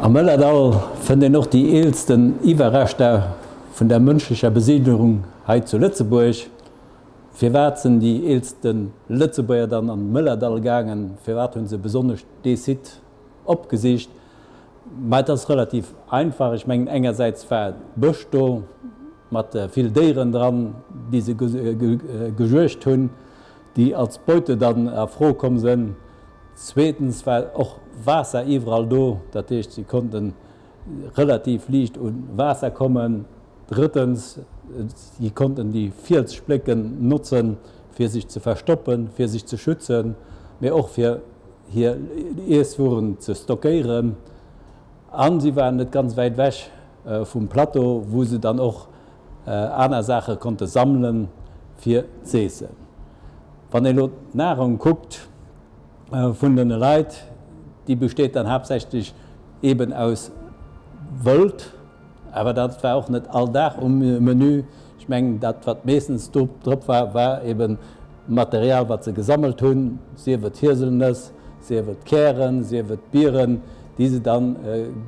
Am Mëllerdall fënnt een och déi eelsten Iwwerreschter vun der mënschlecher Besiidlung hei zu Lëtzebuerg. Firwat sinn déi eelste Lëtzebuerger dann an de Mëllerdall gaangen? Firwat hu se besonnesch dee Site opgesicht? Ma et ass relativ einfach. Ech mengen, engersäits war Bësch do mat vill Déieren dran, déi se gejuegt hunn, déi als Beute dann a Fro komm sënn. Zweetens war och Waasser iwwerall do, dat heescht, si konnte relativ liicht u Waasser kommen. Drëttens, si konnten déi Fielssplécken notzen, fir sech ze verstoppen, fir sech ze schützen, mee och fir hir Iesswueren ze stockéieren. A si waren net ganz wäit ewech vum Plateau, wou se dann och aner Saache konnte sammelen, fir z'eessen. Wann een elo d'Nahrung kuckt vun den Leit, déi besteet dann haaptsächlech eben aus Wëld, Awer dat war och net all Dag um Menü. Ech mengen, dat wat meeschtens do drop war, war eben Material wat se gesammelt hunn, sief et Hieselnëss, sief et Kären, sief et Bieren, déi se dann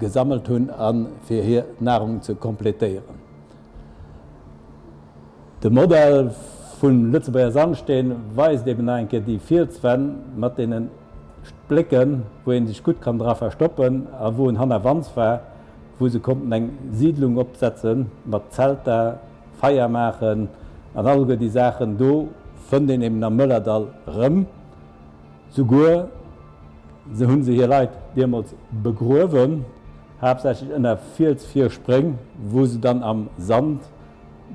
gesammelt hunn a fir hir Nahrung ze kompletéieren. De Modell vum Lëtzebuerger Sandsteen weist eben nach eng Kéier déi Fielswänn mat deene Splécken, wou ee sech gutt kann dra verstoppen a wou en hannerwands war, wou se konnten eng Siidlung opsetze mat Zelter, Feier maachen an alleguer déi Saachen. Do fënnt een eben am Mëllerdall erëm. Souguer se hu se hir Leit deemools begruewen, haaptsächlech ënner Fielsvirspréng, wou se dann am Sand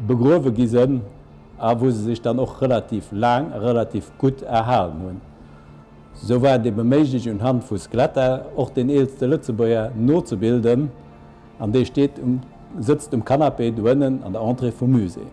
begruewe gi sënn a wou se sech dann och relativ laang a relativ gutt erhalen hunn. Sou war et ebe méiglech unhand vu Skeletter och den eelste Lëtzebuerger nozebilden an dee steet um sëtzt um Canapé doënnen an der Entrée vum Musée.